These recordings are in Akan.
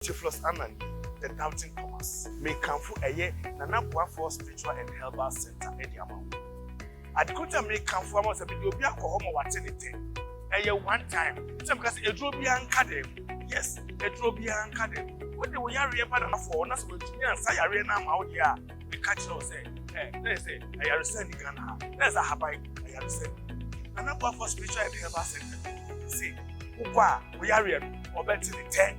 Theophilus Annan, The Doubting Thomas. Mekamfo ɛyɛ Nana Boafoɔ Spiritual and Herbal Center ɛde ama wo. Ade ko a mekamfo ama wo sɛ mede obi akɔ hɔ ma wate ne tɛ. Ɛyɛ one time. Sɛ meka sɛ eduro biara nka dɛm. Yes, eduro biara nka dɛm. Wode wo yareɛ ba Nanafoɔ hɔ na sɛ wɔatumi ansa yareɛ no ama wo deɛ a, meka kyerɛ wo sɛ ɛ na yɛ sɛ ayaresa ni Ghana ha. Na yɛ sɛ ahaban ayaresa ni. Nana Boafoɔ Spiritual and Herbal Center se wokɔ a wo yareɛ no ɔbɛte ne tɛ.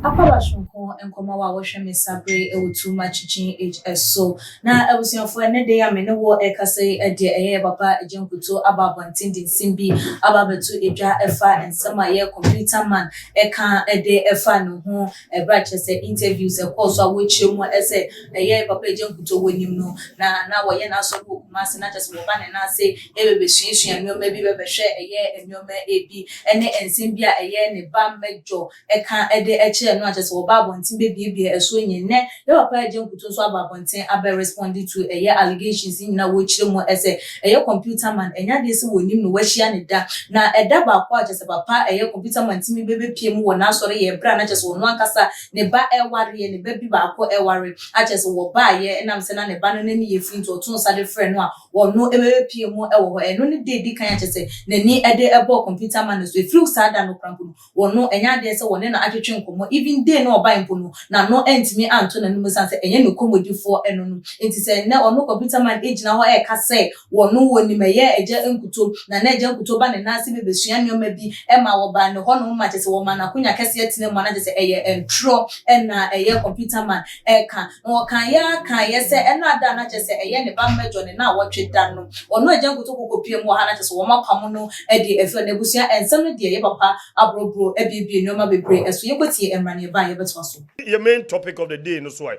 Akwaaba sononko nkɔmmɔ a wɔhwɛ me sabere wɔ Too Much GH so. Na abusuafoɔ, ɛnɛ de a me ne wɔ ɛkasa yi deɛ, ɛyɛ papa Agya Nkuto aba abɔnten de nsɛm bi aba abɛto edwa ɛfa nsɛm a ɛyɛ Computer Man ɛka ɛde ɛfa ne ho ɛberɛ a kyerɛ sɛ interviews ɛkɔɔ so a wɔrekyerɛ mu ɛsɛ ɛyɛ papa Agya Nkuto wɔ nim no na wɔyɛ n'asɔre wɔ Kumasi, na kyerɛ sɛ wɔba ne nan ase ɛbɛbɛsuasua nneɛma bi, bɛbɛhwɛ ɛyɛ nneɛma ebi ɛne nsɛm bi a ɛyɛ ne ba mmɛdwɔ ɛka ɛde ɛkyerɛ no a kyerɛ sɛ wɔba abɔnten bɛbiebie ɛso nyɛ. Nnɛ yɛ papa Agya Nkuto nso aba abɔnten abɛ respond to ɛyɛ allegations nyinaa wɔrekyerɛ mu ɛsɛ ɛyɛ Computer Man ɛnyɛ adeɛ sɛ wɔnim no, wɔahyia ne da na ɛda baako a kyerɛ sɛ papa ɛyɛ Computer Man tumi bɛbɛpie mu wɔ n'asɔre yɛ ɛberɛ a na kyerɛ sɛ ɔno ankasa ne ba ɛwareɛ, ne ba bi baako ɛware a kyerɛ sɛ wɔbaayɛ ɛnam sɛ na ne ba no n'ani yɛ fi, nti ɔto nsa de frɛ no a wɔno ɛbɛbɛpie mu ɛwɔ hɔ. Ɛno ne de di kan a kyerɛ sɛ n'ani ɛde ɛbɔɔ Computer Man no so. Efiri saa da no koraa mpo no, wɔno ɛnyɛ adeɛ sɛ wɔne no atwetwe nkɔmmɔ. Even day na ɔba mpo no, n'ano ɛntumi anto n'anim san sɛ ɛnyɛ ne kɔmmɔdifoɔ ɛno no. Nti sɛ nnɛ ɔno Computer Man egyina hɔ ɛɛka sɛ wɔno wɔ nim ɛyɛ Agya Nkuto na Agya Nkuto ba ne nan ase bɛbɛsua nneɛma bi ɛma wɔba ne hɔnom ma kyerɛ sɛ wɔma n'akonnwa kɛseɛ tena mu a, na kyerɛ sɛ ɛyɛ ntorɔ ɛna ɛyɛ Computer Man ɛka. Na wɔka yɛ aka yɛ sɛ ɛna ada na kyerɛ sɛ ɛyɛ ne ba mmɛdwɔ ne na wɔtwe da no, ɔno Agya Nkuto kɔkɔ pie mu wɔ ha na kyerɛ sɛ wɔn apam no ɛde ɛfɛ na abusua nsɛm no deɛ, yɛ papa aborɔborɔ abiebie nneɛma bebree ɛso. Yɛkɔtie mmra ne ɛba a yɛbɛtoa so. Your main topic of the day no so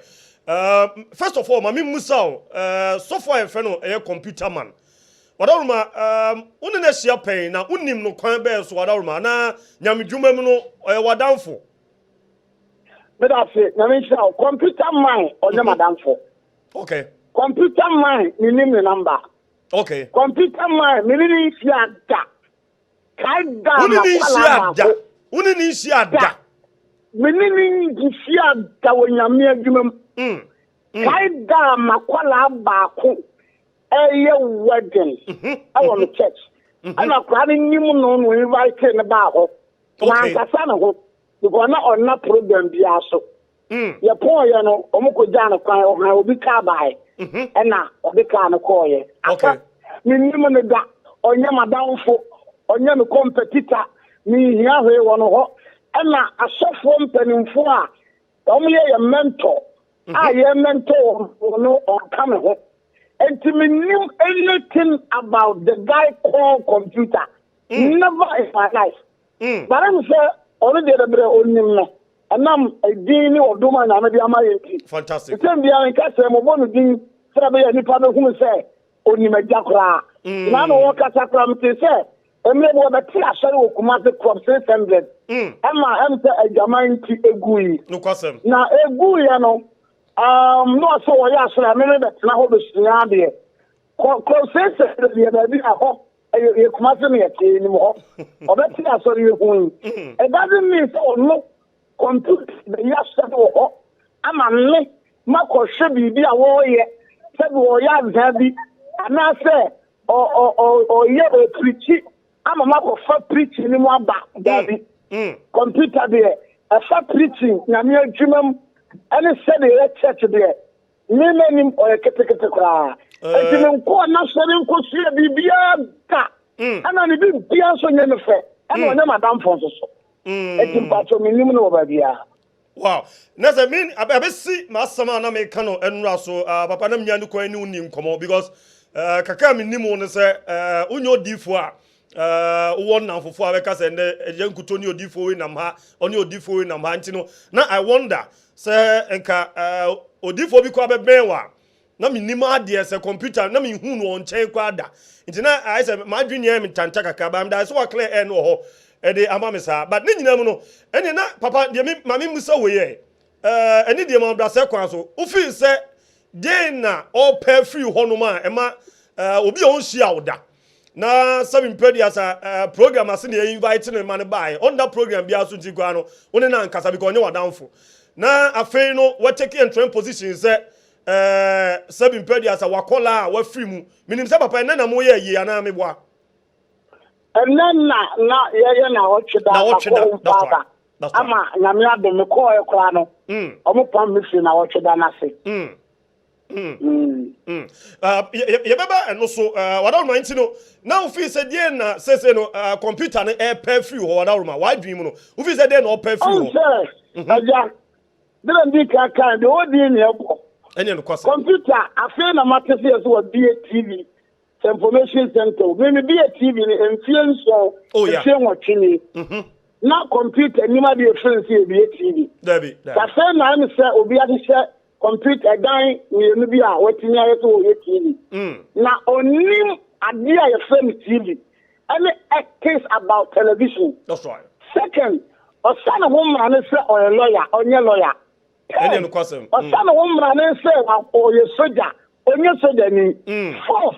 first of all, mame musa o, sɔfo a yɛfrɛ no ɛyɛ Computer Man, ɔdawuruma, wo ne no ahyia pɛn na wonim no kwan bɛɛ so, ɔdawuruma, anaa nyamedwuma mu no ɔyɛ w'adamfo? Meda ase, Nyame nhyira wo. Computer Man ɔnyɛ madamfo. Computer Man, menim ne number. Computer Man, mene ne nhyia da. Kae da Wo ne ne makwala nhyia da? baako. Wo ne ne nhyia da? Mene ne nhyia da wɔ Nyame adwuma mu. Kae da makwala baako ɛyɛ wedding ɛwɔ me church, ɛna koraa ne nim no invite ne baa hɔ. Mankasa ne ho because na ɔnna program biara so. Yɛpɔn yɛ no, ɔmo kɔ gyaa no kwan, ɔhan obi kaa bae, ɛna ɔde kaa no kɔɔyɛ. Asa menim no da. Ɔnyɛ madamfo, ɔnyɛ me competitor, menhia hwee wɔ no hɔ. Ɛna asɔfoɔ mpanimfoɔ a ɔmo yɛ mentor a yɛ mentor wɔn no, ɔnka me ho. Nti menim anything about the guy called Computer. Never in my life. Bare m sɛ ɔno deɛ, dɛbrɛ onim no ɛnam edin ne ɔdom a Nyame de ama yɛ nti. Nsɛm biara nka sɛ mobɔ no din sɛ ɛbɛyɛ nipa bɛhunu sɛ onim agya koraa. Na wɔkasa koraa, mete sɛ mmerɛ bi wɔbɛte asɔre wɔ Kumase Club 600 ɛma ɛm sɛ adwaman nti egu yi. Na egu yɛ no, na ɔsɛ wɔyɛ asɔre a meme bɛtena hɔ bɛsua adeɛ. Club 600 yɛ baabi a hɔ ɛyɛ yɛ Kumase no, yɛte anim hɔ. Ɔbɛte asɔre yɛ hu yi. It doesn't mean sɛ ɔno Computer bɛyɛ asɔre wɔ hɔ ama me makɔhwɛ biribi a wɔreyɛ, sɛbi wɔyɛ azaa bi anaasɛ ɔyɛ ɔpreach ama makɔfa preaching no mu aba. Daabi. Computer deɛ, ɛfa preaching, Nyame adwuma mu ɛne sɛdeɛ ɛyɛ church deɛ, me m'anim ɔyɛ ketekete koraa. Enti menkɔɔ n'asɔre nkɔsua biribiara da. Ɛna ne biribiara nso nyɛ me fɛ, ɛna ɔnyɛ m'adamfo nso so. Enti mpatwɔ, menim no wɔ baabiara. Wow, na sɛ me abɛsi m'asɛm a na meka no nnora so, papa, na menya ne kwan ne wo ni nkɔmmɔ because kakra a menim wo no sɛ wonyɛ odiifoɔ a wowɔ nnamfofoɔ a bɛka sɛ nnɛ ɛyɛ Nkuto ne odiifoɔ wei nam ha, ɔne odiifoɔ wei nam ha. Nti no na I wonder sɛ nka odiifoɔ bi kɔ abɛbɛn wɔ a na menim adeɛ sɛ Computer na mehu no wɔ nkyɛn koraa da. Nti na ayɛ sɛ m'adwene yɛ me ntanta kakra ba meda sɛ waclear air no wɔ hɔ ɛde ama me saa. But ne nyinaa mu no, ɛne na papa deɛ me ma me musa wei yɛ ɛne deɛ ma ɔbrasɛ kwan so wofii sɛ deɛ na ɔpɛ firi hɔnom a ɛma obi a ɔnhyia wo da. Na sɛbi mpɛduasa eh, program ase na yɛ invite no ma no baeɛ. Ɔnda program biara so nti koraa no, wo ne no ankasa because ɔnyɛ w'adamfo. Na afei no, watake entrenched position sɛ eh, sɛbi mpɛduasa wakɔla a wafiri mu. Menim sɛ papa ɛnnɛ na moyɛ ayie anaa meboa? Ɛnnɛ na na yɛyɛ naawɔtwe da Naawɔtwe da, makɔ home that's right, father that's right. ama Nyame adom mekɔɔɛ koraa no ɔmo pam me firi naawɔtwe da no ase. Mm. Uh, yɛbɛba ɛno so uh, wadaworoma nti no na wofii sɛ deɛ na sese no uh, kɔmputa no ɛpɛ firi hɔ wadaworoma w'adwene mu no wofii sɛ deɛ na ɔpɛ firi hɔ. Ɔn sɛ agya dɛrɛ ndi kan kan deɛ ɔdi ne ɛbɔ. Ɛne no kwasɛ. Kɔmputa afei na mate sɛ yɛsɛ wɔbie TV sɛ information center o. Mimi bie TV no mfie nson oh, yeah. mfie nwɔtwe nie. Na kɔmputa nim adeɛ efiri nso yɛbie TV. Dabi dabi. Afei na ɛmi sɛ obi ahyehyɛ Kɔmputa dan mmienu bi a watumi ayɛ sɛ ɔyɛ TV. Na ɔnnim adeɛ a yɛfrɛ no TV ɛne ethics about television. That's right. Second, ɔsa ne ho mmara ne sɛ ɔyɛ lawyer, ɔnyɛ lawyer. Third, ɔsa ne ho mmara ne sɛ ɔyɛ sogya, ɔnyɛ sogyani. Fourth,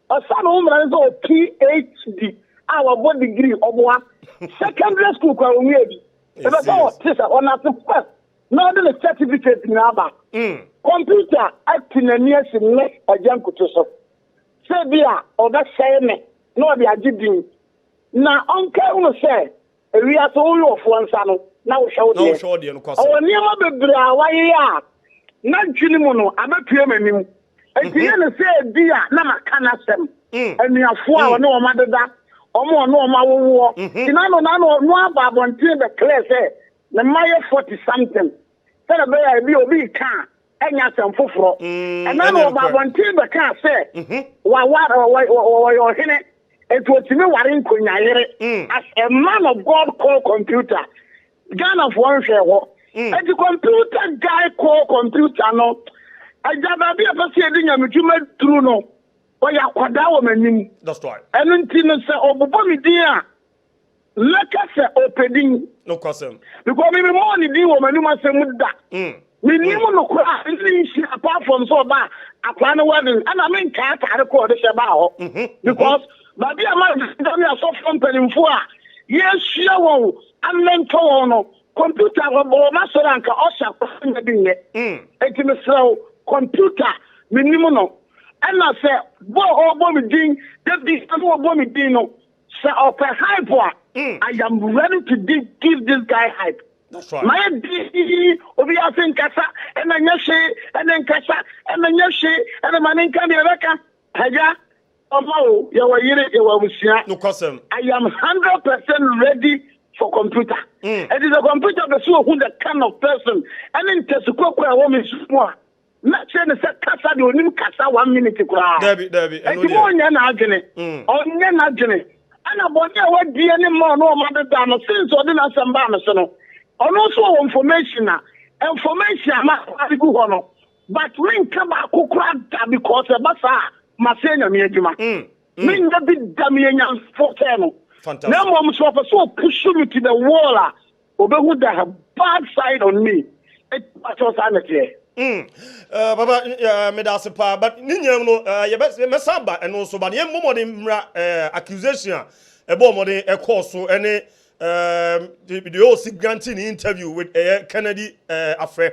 ɔsa ne ho mmara ne sɛ ɔwɔ PhD a wabɔ degree, ɔboa. Secondary school koraa ɔnwie bi. Ɛbɛ sɛ ɔte sɛ ɔnase first. na ɔde ne certificate nyinaa ba. Kɔmputa atu n'ani asi me agya nkuto so sɛ bi a ɔbɛsɛe me na ɔde agye din. Na ɔnkae hunu sɛ ewiase wowe ɔfoɔ nsa no na wohwɛ wo deɛ. Ɔwɔ nneɛma bebree a wayeyɛ a n'adwene mu no abɛpue m'anim. Enti yɛ no sɛ ebi a na maka n'asɛm. Anuafoɔ a ɔne wɔn adeda, wɔn a ɔne wɔn awowoɔ. Nti n'ano n'ano ɔno aba abɔnten bɛklɛɛ sɛ Ne mma yɛ 40 something sɛdeɛ ɛbɛyɛ a ebi obi reka a ɛnyɛ asɛm foforɔ. Ɛna na ɔba abɔnten bɛkaa sɛ waware ɔyɛ ɔhene nti ɔtumi ware nkonyayere as a man of God call computer. Ghanafoɔ nhwɛɛ hɔ. Nti computer guy call computer no agya baabi a ɛpɛ sɛ yɛde nyamedwuma duru no ɔyɛ akwadaa wɔ m'anim. Ɛno nti no sɛ ɔbobɔ me din a Mɛka sɛ ɔpɛ din. Nokwasɛm. Because me memmɔɔ ne din wɔ m'anum asɛm mu da. Mennim no koraa, me ne no nhyia apart from sɛ ɔbaa akwadaa no wedding, ɛna menkae ataade korɔ ɔde hyɛ baa hɔ. Because baabi a madeda ne asɔfoɔ mpanimfoɔ a yɛresua wɔn amɛntɔ wɔn no, computer wɔbɔ wɔn asɔre anka ɔhyɛ koraa nya bi nyɛ. Enti mesrɛ wo, computer mennim no. Ɛna sɛ bɔ a ɔrebɔ me din da biara na ɔbɔ me din no, Sɛ ɔpɛ hype a, I am ready to give this guy hype. That's right. Mayɛ dii obi ase nkasa ɛna nyɛ hwee ɛna nkasa ɛna nyɛ hwee ɛna ma ne nka deɛ ɛbɛka. Agya, ɔma o, yɛwɔ yere, yɛwɔ abusua. Nokwasɛm. I am 100% ready for computer. Ɛti sɛ computer pɛ sɛ ohu the kind of person ɛne ntɛsi kɔkɔ a ɛwɔ me su mu a, Mɛkyerɛ no sɛ kasa deɛ ɔnim kasa one minute koraa. Dabi dabi ɛno Enti deɛ. mo ɔnyɛ n'adwene. Ɔnyɛ n'adwene. Ɛna bɔne a wadie ne mma ɔne ɔma deda no since ɔde n'asɛm baa me so no ɔno nso ɔwɔ information a information a ma de gu hɔ no but menka baako koraa da because ɛba saa a masɛe Nyame adwuma. Menyɛ bi da meyɛ nyansafo kyɛn no. Fantastic. Na mmom sɛ ɔpɛ sɛ ɔpusu me to the wall a Obehu the bad side on me. Eti pakyɛw saa na ɛteɛ. Mm. Uh, papa, uh, meda ase paa, but ne nyinaa mu no, uh, yɛbɛ mɛsan aba ɛno nso, but yɛn mmɔ mmɔden mmra uh, accusation a ɛbɔ mmɔden ɛkɔɔ so ɛne um, the whole si granting interview with ɛyɛ Kennedy uh, Afrɛ.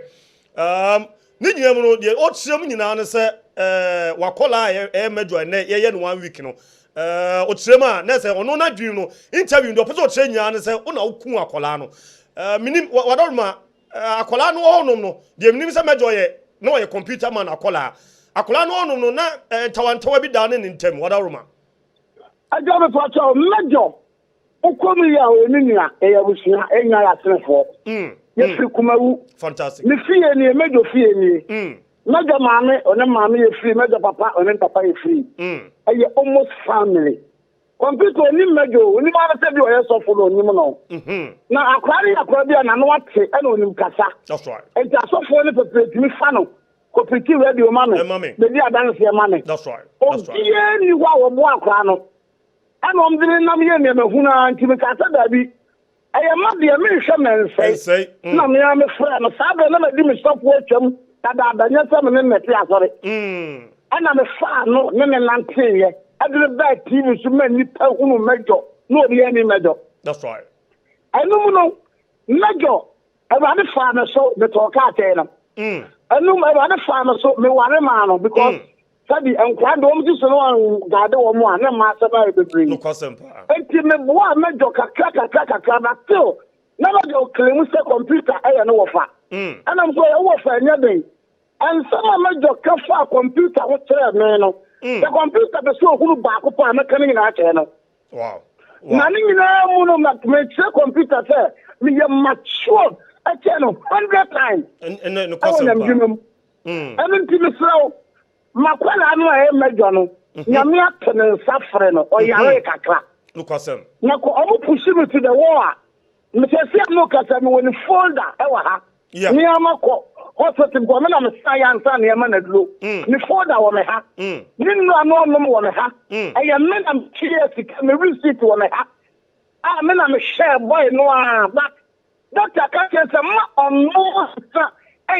Ne nyinaa mu no, deɛ ɔkyerɛ mu nyinaa ne sɛ ɛɛ wakɔla a ɛyɛ mɛdwo ɛnɛ yɛyɛ no one week no ɛɛ ɔkyerɛ mu a na sɛ ɔno n'adwene no interview deɛ ɔpɛ sɛ ɔkyerɛ nyinaa ne sɛ ɔna ɔku akɔla no ɛɛ minim wadɔroma ɛɛ akɔla no ɔnom no deɛ minim sɛ mɛdwo yɛ na ɔyɛ computer man akɔla akɔla no ɔnom no na ɛɛ ntawantawa bi da ne ne ntɛm wadɔroma. Agya me pakyɛw mɛdwo Wokɔ mu yie a, ɔyɛ me nua, yɛyɛ abusua, yɛn nyinaa yɛ Asenefoɔ. Yɛfiri Kumawu. Fantastic. Me fie nie, Major fie nie. Major maame, ɔne maame yɛ firi, Major papa, ɔne papa yɛ firi. Ɛyɛ almost family. Computer onim Major o, onim ara sɛ bi ɔyɛ sɔfo na onim no. Na akwadaa no yɛ akwadaa bi a n'ano ate ɛna onim kasa. That's right. Nti asɔfoɔ no pɛpɛrɛ tumi fa no kɔpirikyi radio ma me, bɛdi adanseɛ ma me. That's right. That's right. Obiara nni hɔ a wɔboa akwadaa no. Ɛna wɔn de ne nam yɛ nneɛma hunu ara nti mekaa sɛ daabi, ɛyɛ ma deɛ menhwɛ mɛnsɛe. Na me ara mefrɛɛ no. Saa berɛ na madi me sɔfoɔ atwam dadaada, nyɛ sɛ me ne no na ɛte asɔre. Ɛna mefaa no ne no nanteeɛ. de no baa TV so ma nnipa hunu Major na obiara nnim Major. That's right. Ɛno mu no, Major, Awurade faa me so metɔɔ kaa kyɛɛ no. Ɛno mu Awurade faa me so meware maa no because sɛbi nkwadaa de wɔn ti so no wɔn gaade wɔn a na mmaa asɛm ayɛ bebree. Nokwasɛm paa. Enti meboaa Major kakra kakra kakra but still na Major claim sɛ computer ɛyɛ ne wɔfa. Ɛna m sɛ ɔyɛ wo wɔfa ɛnyɛ den. Nsɛm a Major ka faa kɔmputa ho kyerɛɛ me no, sɛ kɔmputa pɛ sɛ ohunu baako pɛ a, mɛka ne nyinaa akyerɛ no. Na ne nyinaa mu no, mekyerɛ kɔmputa sɛ meyɛ matured kyɛn no 100 times ɛwɔ nyamedwuma mu. Ɛno nti mesrɛ wo, m'akwadaa no a ɛyɛ Major no, Nyame ato ne nsa frɛ no, ɔyaree kakra. Na kɔ ɔmo pushi me to the wall a, Mesɛsɛ a mekasa mewɔ ne folder ɛwɔ ha. Yeah. Me ama kɔ hospital because me na me sa ya nsa na ɛma na duro. Me folder wɔ me ha. Me nnura no ɔnom wɔ me ha. Ɛyɛ me na me tua sika me receipt wɔ me ha. A me na me hwɛ boy no a but doctor ka kyerɛ sɛ ma ɔnom nsa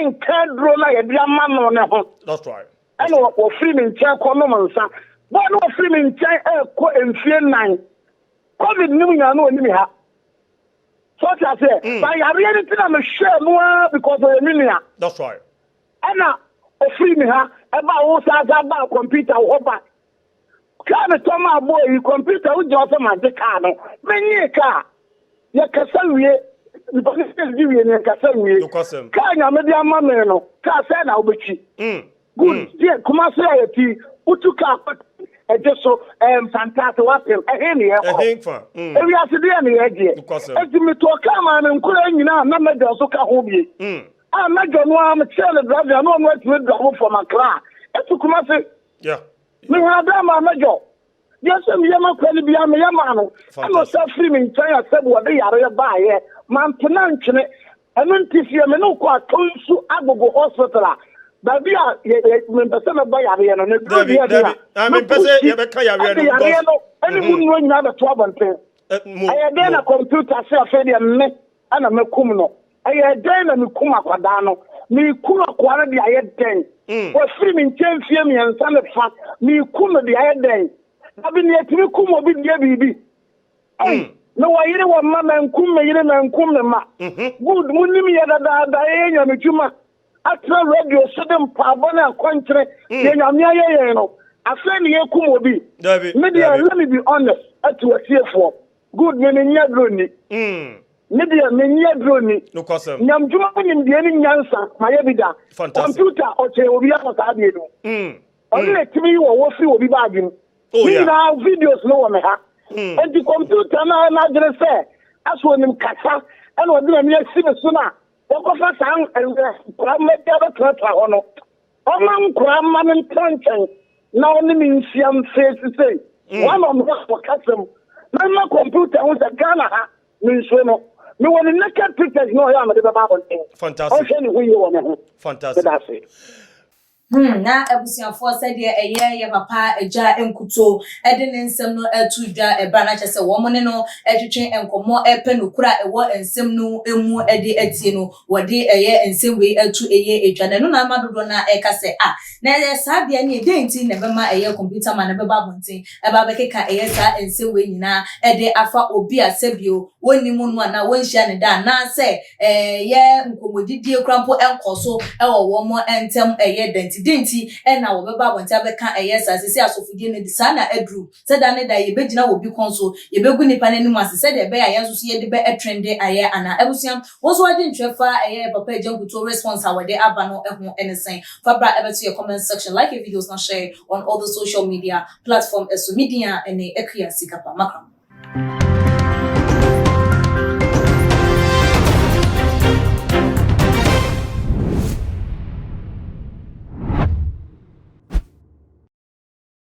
nka aduro na yɛde ama no ne ho. That's right. Ɛna wɔfiri me nkyɛn kɔ nom nsa. Boy no wɔfiri me nkyɛn ɛkɔ mfie nan. Covid no mu nyinaa na ɔni me ha. So ɔte aseɛ? Ba yareɛ no ti na mehwɛɛ no ara because ɔyɛ me nua. That's right. Ɛna ɔfiri me ha ɛba wo saa saa ba kɔmputa wɔ hɔ ba. Kaa me tɔ maa bɔɔ yi kɔmputa wogyina hɔ sɛ magye kaa no. Menyee kaa. Yɛkasa wie. Nipa no sɛ di wie no yɛnkasa wie. Nokwasɛm. Kaa nyame de ama me no kaa sɛ na wobɛtwi. Good deɛ Kumasi a yɛte yi wotu kaa kɔ ɛgye so ɛɛ Mfantaase wapem ɛhe ne yɛkɔ Ɛhe fa mm. Ewiase deɛ ne yɛgyeɛ Nokwasɛm. Enti metɔɔ kaa maa me nkoraa nyinaa na Major nso ka ho bie a Major no ara mekyerɛɛ no driving a na ɔno atumi drive from Accra to Kumasi Yeah. Mehuu adan maa Major Deɛ sɛ meyɛ ma kwa no biara meyɛ maa no. Ɛna ɔsan firi me nkyɛn a sɛbi ɔde yareɛ baeɛ. Mante no antwene. Ɛno nti sɛ me ne wo kɔ Atonsu Agogo hospital a, baabi a yɛ yɛ mempɛ sɛ mɛbɔ yareɛ no, na duro Dabi, deɛ den dabi. a, Ah, mempɛ sɛ mɛpushi yɛbɛka yareɛ de no yareɛ because no ne mu nnuro nyinaa bɛto abɔnten. Eh, mo, Ɛyɛ dɛn na mo. kɔmputa se afei deɛ me na mɛkum no? Ɛyɛ dɛn na mekum akwadaa no? Mereku akoa no de ayɛ dɛn? Wafiri me nkyɛn mfeɛ mmiɛnsa ne fa. Mereku no de ayɛ dɛn? Dabi, nea ɛtumi kum obi deɛ biribi. Ei, mewɔ yere wɔ mma, mankum me yere, mankum me mma. Good, monim yɛ dadaada, yɛyɛ nyamedwuma, atena radio so de mpaebɔ ne akwankyerɛ, deɛ Nyame ayɛ yɛn no, afei na yɛrekum obi. Dabi, Me deɛ, dabi. let me be honest to atiefoɔ. Good, me menyɛ aduro nni. Me deɛ mennye aduro nni. Nokwasɛm. Nyamdwuma mu nimdeɛ ne nyansa, mayɛ bi da. Fantastic. Kɔmputa, ɔkyɛn obiara wɔ saa adeɛ no mu. Ɔno na ɛtumi yi wɔwɔ firi obi baage mu. Oh, Ne yeah. nyinaa videos no wɔ me ha. Enti kɔmputa no ayɛ n'adwene sɛ asɛ onim kasa ɛna ɔde n'ani asi me so no a wakɔfa saa nkwadaa mma bi abɛtenatena hɔ no. Ɔmma nkwadaa mma no ntena nkyɛn na ɔne me nhyia mfeesi sei. One on one wɔ kasa mu. Mɛma kɔmputa hu sɛ Ghana ha mensuro no. Mewɔ ne naked pictures na ɔyɛ a mede bɛba abɔnten. Fantastic. Ɔnhwɛ ne ho yie wɔ me ho. Fantastic. Meda ase. Hmm, na abusuafoɔ sɛdeɛ ɛyɛ yɛ papa agya nkutoo de ne nsɛm no to dwa ɛberɛ a na kyerɛ sɛ wɔn ne no retwetwe nkɔmmɔ repɛ nokorɛ a ɛwɔ nsɛm no mu de atie no, wɔde ɛyɛ nsɛm wei to ɛyɛ dwa. Na ɛno na ama dodoɔ no ara reka sɛ, ah, na ɛyɛ saa deɛ ɛneɛ dɛn nti na ɛbɛma ɛyɛ computer man no bɛba abɔnten ɛba abɛkeka ɛyɛ saa nsɛm wei nyinaa de afa obi a sɛbio wɔnnim no anaa wɔnhyia no da anaasɛ ɛyɛ nkɔmmɔdidie koraa mpo nkɔ so wɔ wɔn ntam ɛyɛ da nti dɛn nti na wɔbɛba abɔnten abɛka ɛyɛ saa. Seesei asɔfodie no saa na aduru sɛ da ne da yɛbɛgyina wɔ obi kɔn so, yɛbɛgu nnipa no anim ase sɛdeɛ ɛbɛyɛ a yɛn nso so yɛde bɛ trende ayɛ anaa. Abusua, wo nso w'adwentwerɛ fa ɛyɛ Papa Agya Nkuto response a wɔde aba no ho ne sɛn? Fa bra ɛbɛto yɛ comment section, like yɛ videos na share on all the social media platform so. Me din a ɛne Akua Sikapa Makram.